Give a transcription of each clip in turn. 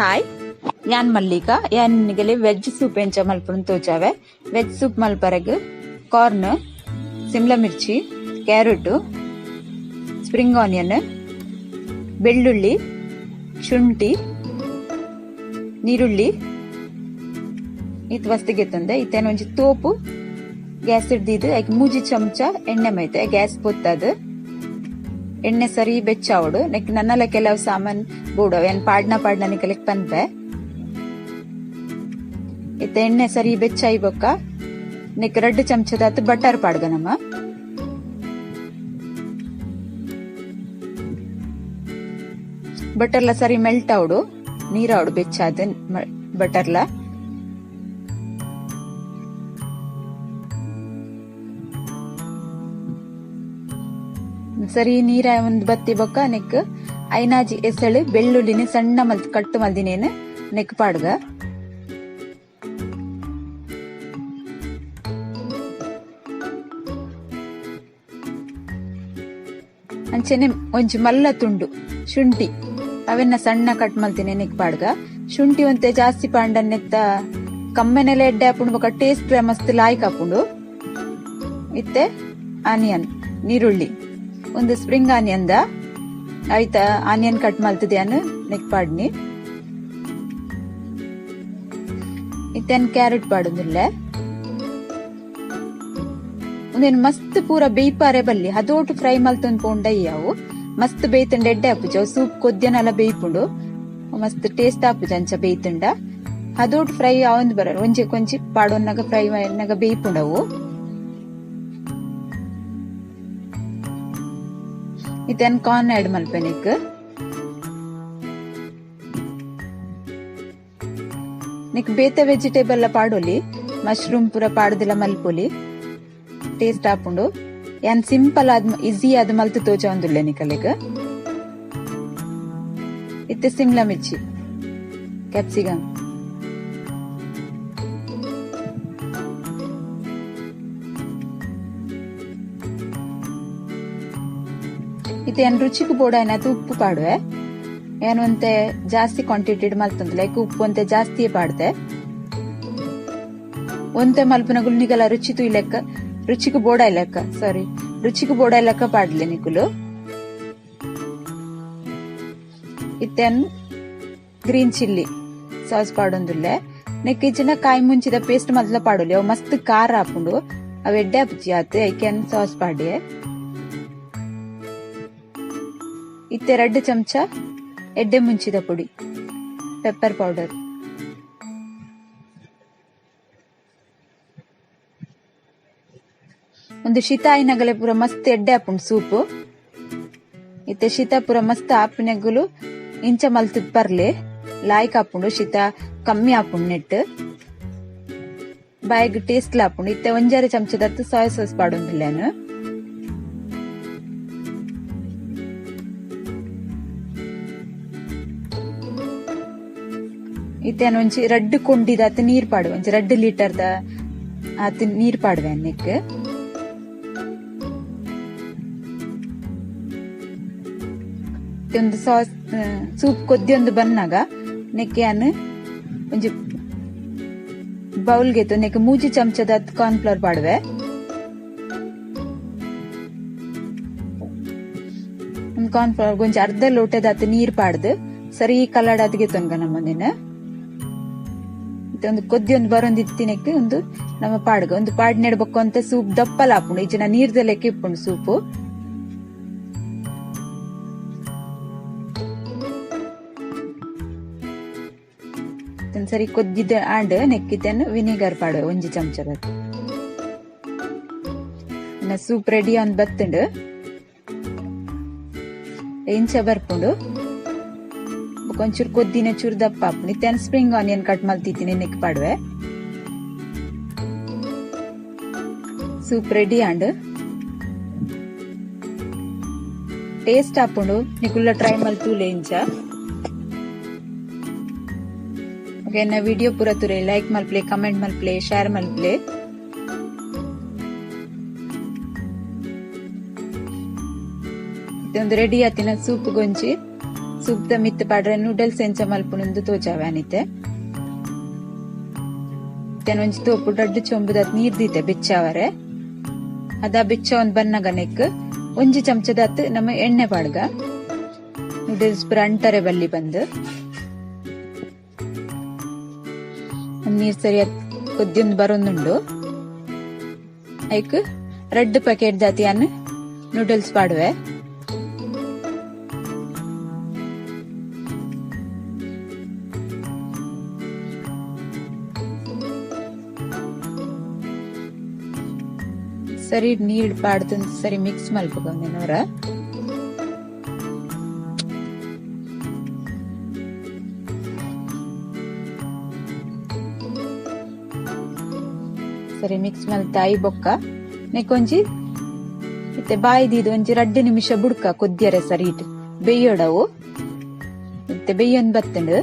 Hi, ಯಾನ್ ಮಲ್ಲಿಕಾ. ಯಾನ್ ನಿಗಲೆ veg soup ಎಂಚ ಮಲ್ಪುನು ತೋಜಾವೆ. ವೆಜ್ ಸೂಪ್ ಮಲ್ಪರೆಗ್ ಕಾರ್ನ್, ಸಿಮ್ಲಾ ಮಿರ್ಚಿ, ಕ್ಯಾರೆಟ್, ಸ್ಪ್ರಿಂಗ್ ಆನಿಯನ್, ಬೆಳ್ಳುಳ್ಳಿ, ಶುಂಠಿ, ನೀರುಳ್ಳಿ ಇತ್ ವಸ್ತಿಗೆ ತಂದೆ. ಇತ್ತೇನ ಒಂಜಿ ತೋಪು ಗ್ಯಾಸ್ ಹಿಡ್ದಿದ್ದು ಐಕ್ ಮೂಜಿ ಚಮಚ ಎಣ್ಣೆ ಮೈತೆ ಗ್ಯಾಸ್ ಪೊತ್ತದು ಎಣ್ಣೆ ಸರಿ ಬೆಚ್ಚಾವಡು. ನೆಕ್ ನನ್ನಲ ಕೆಲವು ಸಾಮಾನ್ ಬೋಡು ಏನ್ ಪಾಡ್ನ ಪಾಡ್ನ ನಿಕಲೆಕ್ ಪನ್ಪೆ. ಇತ್ತೆ ಎಣ್ಣೆ ಸರಿ ಬೆಚ್ಚಾಯಿ ಬೊಕ್ಕ ನೆಕ್ ರಡ್ಡ್ ಚಮಚದಾತ್ ಬಟರ್ ಪಾಡ್ಗ ನಮ. ಬಟರ್ಲ ಸರಿ ಮೆಲ್ಟ್ ಆವಡು, ನೀರಾವಡು ಬೆಚ್ಚಾದ ಬಟರ್ಲ. ಸರಿ ನೀರ ಒಂದು ಬತ್ತಿ ಬೊಕ್ಕ ನೆಕ್ ಐನಾಜಿ ಎಸಳು ಬೆಳ್ಳುಳ್ಳಿನ ಸಣ್ಣ ಮಲ್ತ್ ಕಟ್ಟು ಮಲ್ದಿನೇನು ನೆಕ್ ಪಾಡ್ಗ. ಅಂಚನೆ ಒಂಜಿ ಮಲ್ಲ ತುಂಡು ಶುಂಠಿ ಅವೆನ್ನ ಸಣ್ಣ ಕಟ್ ಮಲ್ತಿನಿ ನೆಕ್ ಪಾಡ್ಗ. ಶುಂಠಿ ಒಂತೆ ಜಾಸ್ತಿ ಪಾಂಡನ್ನೆತ್ತ ಕಮ್ಮೆನೆಲ್ಲ ಎಡ್ಡೆ ಹಾಪುಂಡು ಬೊಕ್ಕ ಟೇಸ್ಟ್ ಮಸ್ತ್ ಲಾಯ್ಕ್ ಹಾಪುಂಡು. ಇತ್ತೆ ಆನಿಯನ್ ನೀರುಳ್ಳಿ ಒಂದು ಸ್ಪ್ರಿಂಗ್ ಆನಿಯನ್ the ಆಯ್ತಾ ಆನಿಯನ್ ಕಟ್ ಮಲ್ತದ್ಯಾನು ನೆಕ್ ಪಾಡ್ನಿ. ಇತ್ತೇನ್ ಕ್ಯಾರೆಟ್ ಪಾಡುದಿಲ್ಲ. ಒಂದೇನು ಮಸ್ತ್ ಪೂರ ಬೇಯ್ಪಾರೆ ಬಲ್ಲಿ ಹದೋಟು ಫ್ರೈ ಮಲ್ತೊಂದು ಪೋಂಡಯ್ಯಾವು ಮಸ್ತ್ ಬೇಯ್ತುಂಡ ಎಡ್ಡೆ ಆಪುಜ. ಸೂಪ್ ಕೊದ್ಯನಲ್ಲ ಬೇಯ್ಪುಂಡು ಮಸ್ತ್ ಟೇಸ್ಟ್ ಆಪುಜ ಅಂಚ ಬೇಯ್ತುಂಡ. ಹದೋಟು ಫ್ರೈ ಆವೊಂದು ಬರ ಒಂಜಿ ಕೊಂಚಿ ಪಾಡೊನ್ನಾಗ ಫ್ರೈ ಆಗ ಬೇಯ್ಪುಂಡವು. ಇತ್ತೇನ್ ಕಾರ್ನ್ ಆಡ್ ಮಲ್ಪೆನಿಕ್. ನಿಕ್ ಬೇತೆ ವೆಜಿಟೇಬಲ್ ಪಾಡೊಲಿ, ಮಶ್ರೂಮ್ ಪೂರ ಪಾಡುದಿಲ್ಲ ಮಲ್ಪೊಲಿ, ಟೇಸ್ಟ್ ಆಪುಂಡು. ಯಾನ್ ಸಿಂಪಲ್ ಆದ್ ಈಸಿ ಆದ್ ಮಲ್ತು ತೋಜ ಒಂದುಲ್ಲೆ ನಿಕಲೆಗ್. ಇತ್ತೆ ಸಿಮ್ಲಾ ಮಿರ್ಚಿ, ಕ್ಯಾಪ್ಸಿಕಮ್, ಇತ್ತೆ ಯಾನ್ ರುಚಿಗೆ ಬೋಡ ಏನಾಯ್ತು ಉಪ್ಪು ಪಾಡುವೆ. ಏನು ಒಂತೆ ಜಾಸ್ತಿ ಕ್ವಾಂಟಿಟಿ ಮಲ್ತಂದು ಲೈಕ್ ಉಪ್ಪು ಒಂತೆ ಜಾಸ್ತಿಯೇ ಪಾಡ್ದೆ. ಒಂತೆ ಮಲ್ಪುನಗುಲು ನಿಗಲ ರುಚಿ ತುಯ್ಲೆಕ್ಕ ರುಚಿಗೆ ಬೋಡ ಇಲ್ಲಕ್ಕ ಸಾರಿ ರುಚಿಗೆ ಬೋಡ ಇಲ್ಲಕ್ಕ ಪಾಡ್ಲೆ ನಿಕುಲು. ಇತ್ತೇನ್ ಗ್ರೀನ್ ಚಿಲ್ಲಿ ಸಾಸ್ ಪಾಡೊಂದುಲ್ಲೆ. ನೆಕ್ ಇಜ್ಜಿನ ಕಾಯಿ ಮುಂಚಿದ ಪೇಸ್ಟ್ ಮಲ್ತಲ ಪಾಡೊಲಿ, ಅವು ಮಸ್ತ್ ಖಾರ ಆಪುಂಡು, ಅವು ಎಡ್ಡೆ ಆಪುಜಿ ಆತ್ ಐಕೆನ್ ಸಾಸ್ ಪಾಡಿಯೆ. ಇತ್ತೆ 2 ಚಮಚ ಎಡ್ಡೆ ಮುಂಚಿದ ಪುಡಿ, ಪೆಪ್ಪರ್ ಪೌಡರ್. ಒಂದು ಶೀತ ಆಯಿನಗಲೆ ಪೂರ ಮಸ್ತ್ ಎಡ್ಡೆ ಆಪುಂಡು ಸೂಪು. ಇತ್ತೆ ಶೀತ ಪೂರ ಮಸ್ತ್ ಆಪಿನಗುಲು ಇಂಚ ಮಲ್ತದ್ ಪರ್ಲೆ ಲಾಯ್ಕ್ ಆಪುಂಡು, ಶೀತ ಕಮ್ಮಿ ಆಪುಂಡು ನೆಟ್ ಬಾಯಿಗ್ ಟೇಸ್ಟ್ ಆಪುಂಡು. ಇತ್ತೆ 1.5 ಚಮಚದತ್ತು ಸೋಯಾ ಸಾಸ್ ಪಾಡೊಂದುಲ್ಲೇನು. ಇತ್ತೇನು ಒಂಜಿ ರಡ್ಡ್ ಕೊಂಡಿದಾತ್ ನೀರ್ ಪಾಡುವೆ, ಒಂಜಿ 2 ಲೀಟರ್ದ ಆತ್ ನೀರ್ ಪಾಡುವೆ ಅನ್ನೆಕ್. ಒಂದು ಸಾಸ್ ಸೂಪ್ ಕೊದ್ದಿ ಒಂದು ಬನ್ನಾಗ ನೆಕ್ಕೆ ಯಾನ್ ಒಂಜಿ ಬೌಲ್ಗೆತ್ತು ನೆಕ್ 3 ಚಮಚದ ಕಾರ್ನ್ ಫ್ಲೋರ್ ಪಾಡುವೆ. ಕಾರ್ನ್ ಫ್ಲೋರ್ ಒಂಜಿ ಅರ್ಧ ಲೋಟದಾತ್ ನೀರ್ ಪಾಡ್ದು ಸರಿ ಕಲ್ಲಡಾದ್ಗೆ ತೊನ್ಗ ನಮ್ಮನೇನ. ಒಂದು ಕೊದ್ದಿ ಒಂದು ಬರೊಂದು ಇತ್ತಿನಕ್ಕೆ ಒಂದು ನಮ್ಮ ಪಾಡ್ಗ ಒಂದು ಪಾಡ್ ನೆಡ್ಬೇಕು ಅಂತ ಸೂಪ್ ದಪ್ಪಲ ಆಪುಂಡು. ಇಜ್ಜಿನ ನೀರ್ದಲೆಕ್ಕೆ ಇಪ್ಪುಂಡು ಸೂಪು. ಸರಿ ಕೊದ್ದಿದ್ದ ಆಂಡ್ ನೆಕ್ಕಿದ್ದೇನು ವಿನಿಗರ್ ಪಾಡುವೆ 1 ಚಮಚದ. ಸೂಪ್ ರೆಡಿ ಒಂದು ಬತ್ತುಂಡು ಇಂಚ ಬರ್ಪುಂಡು. ಒಂಚೂರು ಕೊದ್ದಿನ ಚೂರು ದಪ್ಪ ಆಪುಂಡು. ಇತ್ತೆ ಸ್ಪ್ರಿಂಗ್ ಆನಿಯನ್ ಕಟ್ ಮಲ್ತಿದ್ದೀನಿ ನೆಕ್ ಪಾಡುವೆ. ಸೂಪ್ ರೆಡಿ ಆಂಡ್ ಟೇಸ್ಟ್ ಆಪುಂಡು. ನಿಕುಲ್ಲ ಟ್ರೈ ಮಲ್ತೂಲೆ ಇಂಚ. ಓಕೆ, ನಾ ವಿಡಿಯೋ ಪೂರ ತುರೆ ಲೈಕ್ ಮಲ್ಪ್ಲೆ, ಕಮೆಂಟ್ ಮಲ್ಪ್ಲೆ, ಶೇರ್ ಮಲ್ಪ್ಲೆ. ಒಂದು ರೆಡಿ ಆತಿನ ಸೂಪ್ ಗೊಂಚಿ ಸೂಪ್ದ ಮಿತ್ತ್ ಪಾಡ್ರೆ ನೂಡಲ್ಸ್ ಎಂಚ ಮಲ್ಪುನುಂದು ತೋಜಾವೆ ಅನಿತೆ. ಒಂಜಿ ತೋಪು ರಡ್ಡ್ ಚೊಂಬುದಾತ್ ನೀರ್ ದೀತೆ ಬೆಚ್ಚಾವರೆ. ಅದ ಬೆಚ್ಚ ಒಂದ್ ಬನ್ನಗ ನೆಕ್ ಒಂಜಿ ಚಮಚದಾತ್ ನಮ್ಮ ಎಣ್ಣೆ ಪಾಡ್ಗ. ನೂಡಲ್ಸ್ ಪೂರ ಅಂಟರೆ ಬಲ್ಲಿ ಬಂದು. ನೀರ್ ಸರಿಯಾದ್ ಕೊದ್ಯೊಂದು ಬರೊಂದುಂಡು. ಐಕ್ ರಡ್ಡ್ ಪ್ಯಾಕೆಟ್ ದಾತ್ ಯಾನ್ ನೂಡಲ್ಸ್ ಪಾಡುವೆ. ಸರಿ ನೀರ್ ಪಾಡ್ದು ಸರಿ ಮಿಕ್ಸ್ ಮಲ್ಪುಗ ಒಂದೆನೋರ. ಸರಿ ಮಿಕ್ಸ್ ಮಲ್ತ ಆಯಿ ಬೊಕ್ಕ ನೆಕ್ಕೊಂಜಿ ಇತ್ತೆ ಬಾಯಿ ದೀದ್ ಒಂಜಿ 2 ನಿಮಿಷ ಬುಡ್ಕ ಕೊದ್ಯರೆ ಸರಿ it ಬೆಯ್ಯೊಡವು. ಇತ್ತೆ ಬೆಯ್ಯೊಂದು ಬತ್ತುಂಡು.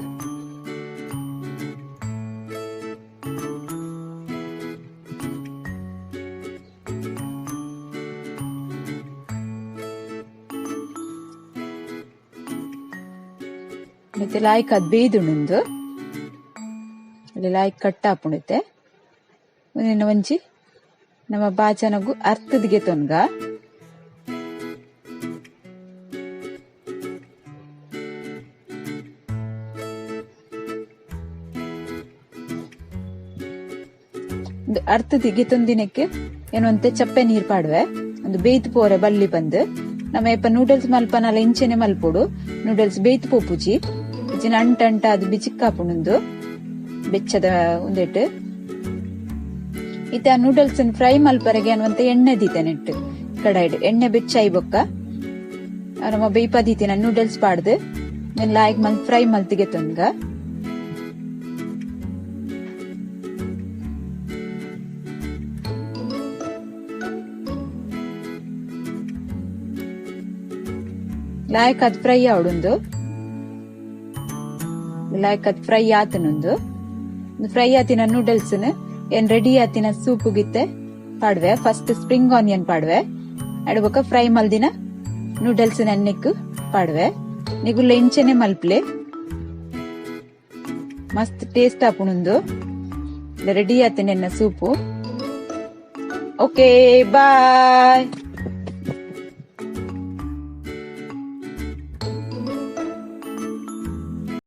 ಮತ್ತೆ ಲಾಯ್ಕ್ ಅದ್ ಬೇಯ್ದುಂಡು. ಅಲ್ಲಿ ಲಾಯ್ಕ್ ಕಟ್ ಆಪುಂಡುತ್ತೆ. ಒಂದಿನ ಒಂಜಿ ನಮ್ಮ ಬಾಚನಗು ಅರ್ತದಿಗೆ ತೊನ್ಗ. ಅರ್ತದಿಗೆ ತೊಂದಿನಕ್ಕೆ ಏನಂತೆ ಚಪ್ಪೆ ನೀರ್ ಪಾಡುವೆ. ಒಂದು ಬೇಯ್ತು ಪೋರೆ ಬಲ್ಲಿ ಬಂದು ನಮ್ಮ ಏಪ ನೂಡಲ್ಸ್ ಮಲ್ಪನಲ್ಲ ಇಂಚೆನೆ ಮಲ್ಪೊಡು. ನೂಡಲ್ಸ್ ಬೇಯ್ತು ಪೋಪುಜಿ ಇಜ್ಜಿನ ಅಂಟ ಅಂಟ ಅದು ಬಿಚಿಕ್ಕಾಪುಂಡು ಬೆಚ್ಚದ ಒಂದೆಟ್ಟು. ಇತ್ತೆ ಆ ನೂಡಲ್ಸ್ ಫ್ರೈ ಮಲ್ಪರೆಗೆ ಅನ್ನುವಂತ ಎಣ್ಣೆ ದೀತೆ ನೆಟ್ಟು ಕಡಾಯಿಡ್ ಎಣ್ಣೆ ಬೆಚ್ಚಾಯಿ ಬೊಕ್ಕ ನಮ್ಮ ಬೇಯ್ಪ ದೀತಿನ ನೂಡಲ್ಸ್ ಪಾಡ್ದು ಲಾಯ್ಕ್ ಮಲ್ ಫ್ರೈ ಮಲ್ತಿಗೆ ತೊಂಗ. ಲಾಯ್ಕ್ ಅದ್ ಫ್ರೈ ಆವಡುಂದು. ಲಾಯ್ಕ್ ಅದ್ ಫ್ರೈ ಆತನುಂದು. ಫ್ರೈ ಆತಿನ ನೂಡಲ್ಸ್ ಏನ್ ರೆಡಿ ಆತಿನ ಸೂಪ್ ಗಿತ್ತೆ ಪಾಡುವೆ. ಫಸ್ಟ್ ಸ್ಪ್ರಿಂಗ್ ಆನಿಯನ್ ಪಾಡುವೆ. ಅಡ್ಬೊಕ ಫ್ರೈ ಮಲ್ದಿನ ನೂಡಲ್ಸ್ ಎಣ್ಣೆಕ್ ಪಾಡುವೆ. ನಿಗುಲ್ಲ ಇಂಚೆನೆ ಮಲ್ಪ್ಲೆ ಮಸ್ತ್ ಟೇಸ್ಟ್ ಆಪುಣುಂದು. ರೆಡಿ ಆತಿನ ಎನ್ನ ಸೂಪು. Okay bye.